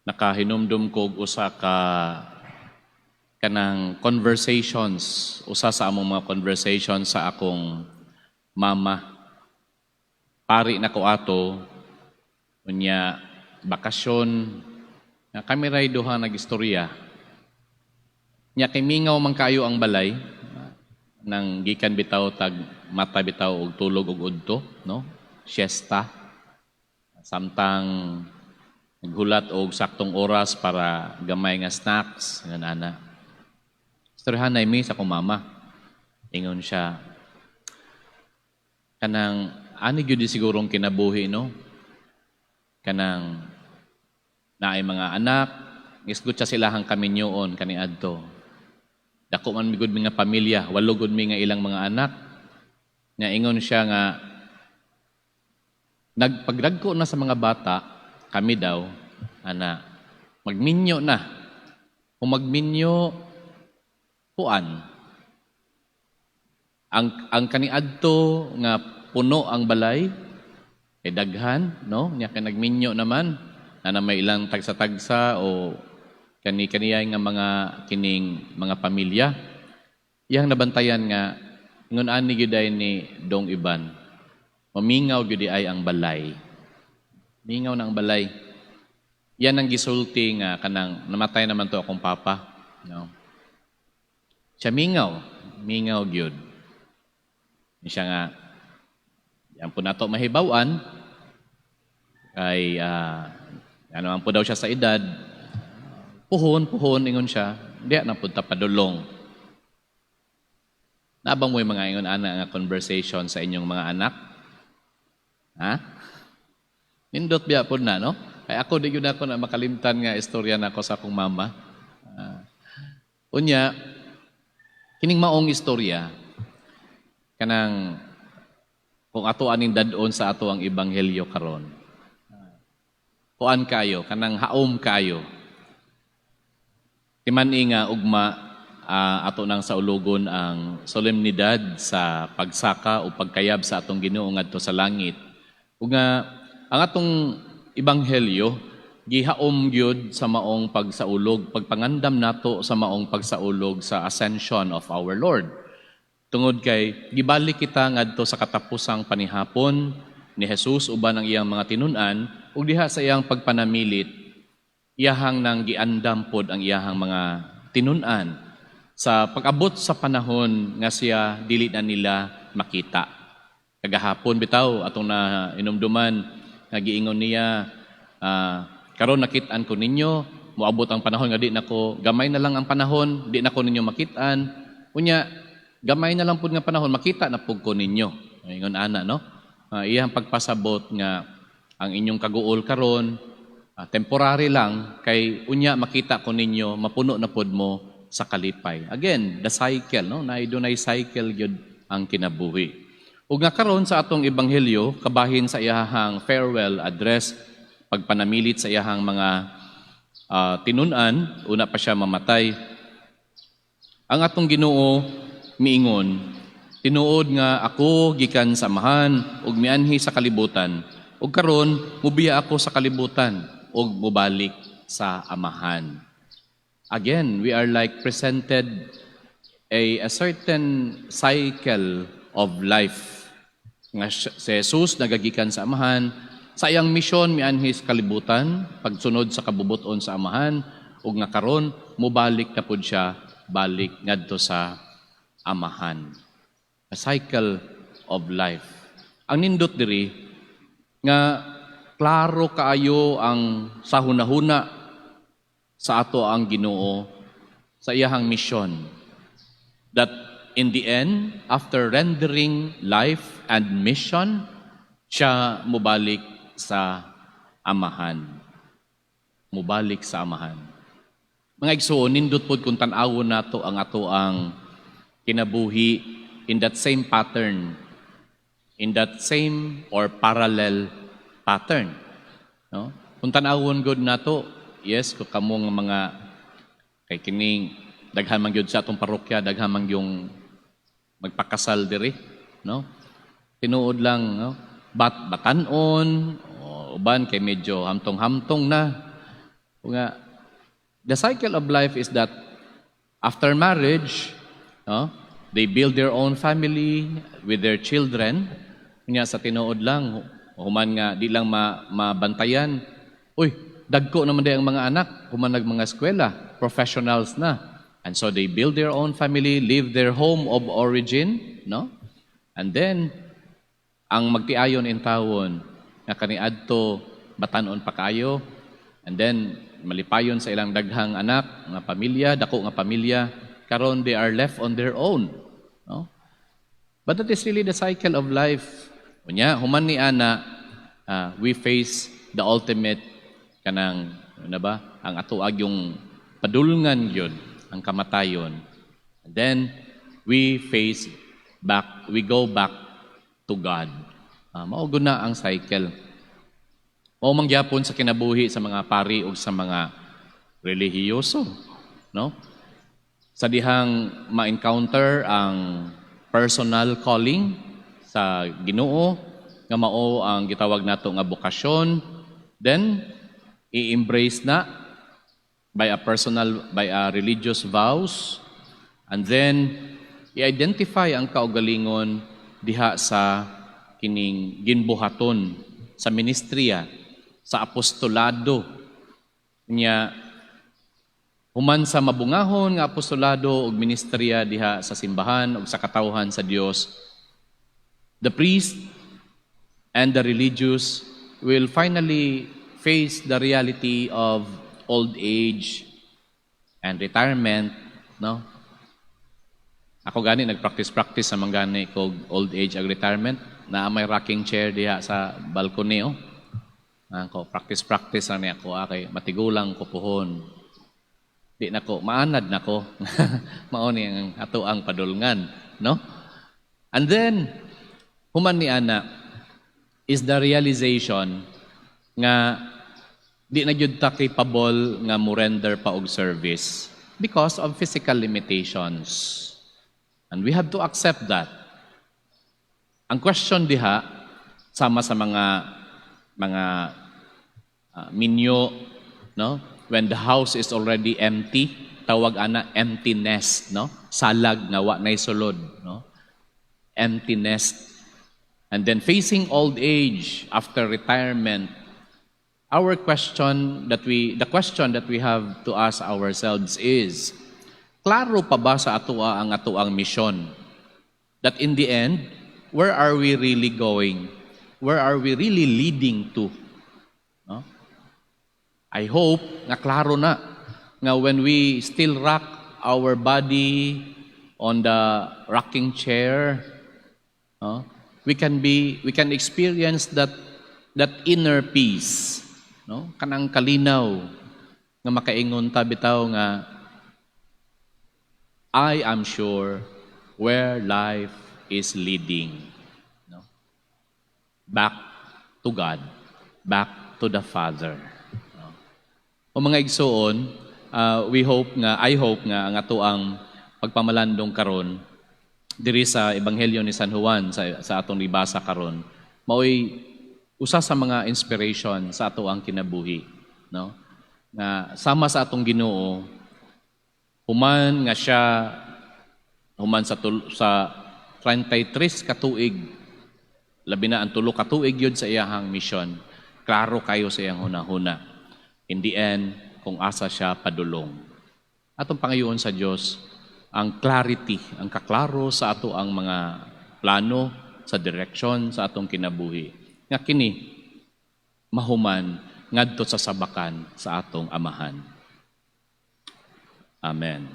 Nakahinumdum ko og usa ka kanang conversations, usa sa among mga conversations sa akong mama. Pari na ko ato, unya bakasyon, na kami ray duha nag-istorya. Nya kay mingaw man kayo ang balay, nang gikan bitaw tag mata bitaw og tulog og udto, no? Siesta. Samtang naghulat og saktong oras para gamay nga snacks, ngan ana. Istoryahan na mi sa akong mama. Ingon siya, kanang ani gyud di sigurong kinabuhi, no? Kanang naay mga anak, isgot siya silahang kaminyoon kaniadto. Dako man mi gud mi nga pamilya, walo gud mi nga ilang mga anak. Nga ingon siya nga nagpagdagko na sa mga bata, kami daw, ana, magminyo na. Kung magminyo, kuan. Ang kaniadto nga puno ang balay, kay daghan, no? Nya kay nagminyo naman, na may ilang tagsa-tagsa o kani kaniyay nga mga kining mga pamilya. Iyang nabantayan nga ingon ani gyud ay ni Dong Iban. Mamingaw gyud ay ang balay. Mingaw na ang balay. Yan ang gisulti nga kanang namatay naman to akong papa, no? Siya mingaw, mingaw gyud. Siya nga yan po nato mahibaw-an kay ano man po daw siya sa edad, puhon, puhon, ingon siya, di na punta padulong. Nabang mo yung mga ingon ana nga conversation sa inyong mga anak? Ha? Nindot biya po na, no? Kay ako, di yun ako na makalimtan nga istorya nako sa akong mama. Unya, kining maong istorya, kanang kung ato aning dad-on sa ato ang ebanghelyo karon. Kuan kayo, kanang haom kayo. Timan-i nga ugma ato nang saulugon ang solemnidad sa pagsaka o pagkayab sa atong Ginoo ngadto sa langit. Ug nga ang atong ebanghelyo gihaom gyud sa maong pagsaulog, pagpangandam nato sa maong pagsaulog sa ascension of our Lord. Tungod kay gibalik kita ngadto sa katapusang panihapon ni Jesus uban ang iyang mga tinun-an ug diha sa iyang pagpanamilit iyahang nang giandam pod ang iyahang mga tinun-an sa pag-abot sa panahon nga siya dili na nila makita. Kagahapon bitaw atong na inumduman nga giingon niya, karon nakit-an ko ninyo, moabot ang panahon nga di nako, gamay na lang ang panahon, di nako ninyo makit-an. Unya gamay na lang pud nga panahon makita na pud ko ninyo. Ingon ana, no? Iyang pagpasabot nga ang inyong kaguol karon temporary lang kay unya makita ko ninyo, mapuno na pud mo sa kalipay. Again, the cycle, no? Naay dunay cycle gyud ang kinabuhi. Ug nga karon sa atong ebanghelyo, kabahin sa iyahang farewell address, pagpanamilit sa iyahang mga tinun-an, una pa siya mamatay. Ang atong Ginoo miingon, "Tinuod nga ako gikan sa Amahan ug mianhi sa kalibutan. Ug karon mubiya ako sa kalibutan ug mubalik sa Amahan." Again, we are like presented a certain cycle of life. Nga si Jesus nagagikan sa Amahan, sa iyang misyon mianhi sa kalibutan, pagsunod sa kabubuton sa Amahan, ug nga karon mubalik na pud siya, balik ngadto sa Amahan. A cycle of life. Ang nindot diri nga klaro kaayo ang sa hunahuna sa ato ang Ginoo sa iyahang misyon. That in the end, after rendering life and mission, siya mubalik sa Amahan. Mubalik sa Amahan. Mga igsoon, nindot pod kung tan-awon nato ang ato ang kinabuhi in that same pattern, in that same or parallel pattern. No? Kung tan-awon gud nato, yes, kung kamo nga mga kay kining daghan man gyud sa atong parokya, daghan man yung magpakasal diri, no? Tinuod lang, no? Batanon, o uban kay medyo hamtong-hamtong na. Nga, the cycle of life is that after marriage, no, they build their own family with their children. Nya sa tinuod lang, human nga di lang mabantayan. Uy, dagko naman diay ang mga anak, human nag mga eskwela, professionals na. And so they build their own family, leave their home of origin, no? And then ang magtiayon intawon nga kaniadto batan-on pa kayo, and then malipayon sa ilang daghang anak nga pamilya, dako nga pamilya. Karon they are left on their own, no? But that is really the cycle of life. Unya human ni ana, we face the ultimate kanang ano ba ang ato agyong padulngan gyud, ang kamatayon. And then we face back, we go back to God. Mao gud na ang cycle. Mao man gyapon sa kinabuhi sa mga pari o sa mga relihiyoso, no? Sa dihang ma-encounter ang personal calling sa Ginoo nga mao ang gitawag nato nga bokasyon, then i-embrace na by a personal, by a religious vows, and then i-identify ang kaugalingon diha sa kining ginbuhaton sa ministriya, sa apostolado niya. Human sa mabungahon nga apostolado ug ministriya diha sa simbahan ug sa katawhan sa Dios, the priest and the religious will finally face the reality of old age and retirement, no? Ako gani nagpractice-practice sa gani kog old age ag retirement na may rocking chair diha sa balcony, oh. Ako practice-practice ani ako, kay matigulang ko puhon. Di na ko maanad na ko. Mao ni ang ato ang padulngan, no? And then human ni ana is the realization nga di na gyud ta capable nga mo render pa og service because of physical limitations. And we have to accept that. Ang question diha, sama sa mga minyo, no? When the house is already empty, tawag ana empty nest, no? Salag nga wa nay sulod, no? Empty nest. And then facing old age after retirement, our question that we the question that we have to ask ourselves is, klaro pa ba sa atoa ang atoang misyon? That in the end, where are we really going? Where are we really leading to? No? I hope nga klaro na nga when we still rock our body on the rocking chair, no, we can experience that inner peace, no? Kanang kalinaw nga makaingon ta bitaw nga I am sure where life is leading, no? Back to God, back to the Father, no? O mga igsuon, we hope nga, I hope nga ang ato ang pagpamalandong karon diri sa Ebanghelyo ni San Juan sa atong gibasa karon maoy usa sa mga inspiration sa ato ang kinabuhi, no? Nga sama sa atong Ginoo, human nga siya human sa 33 ka tuig, labi na ang 3 ka tuig yun sa iyahang mission, klaro kayo sa iyang hunahuna in the end kung asa siya padulong. Atong pangayoon sa Dios ang clarity, ang kaklaro sa ato ang mga plano, sa direksyon sa atong kinabuhi nga kini mahuman ngadto sa sabakan sa atong Amahan. Amen.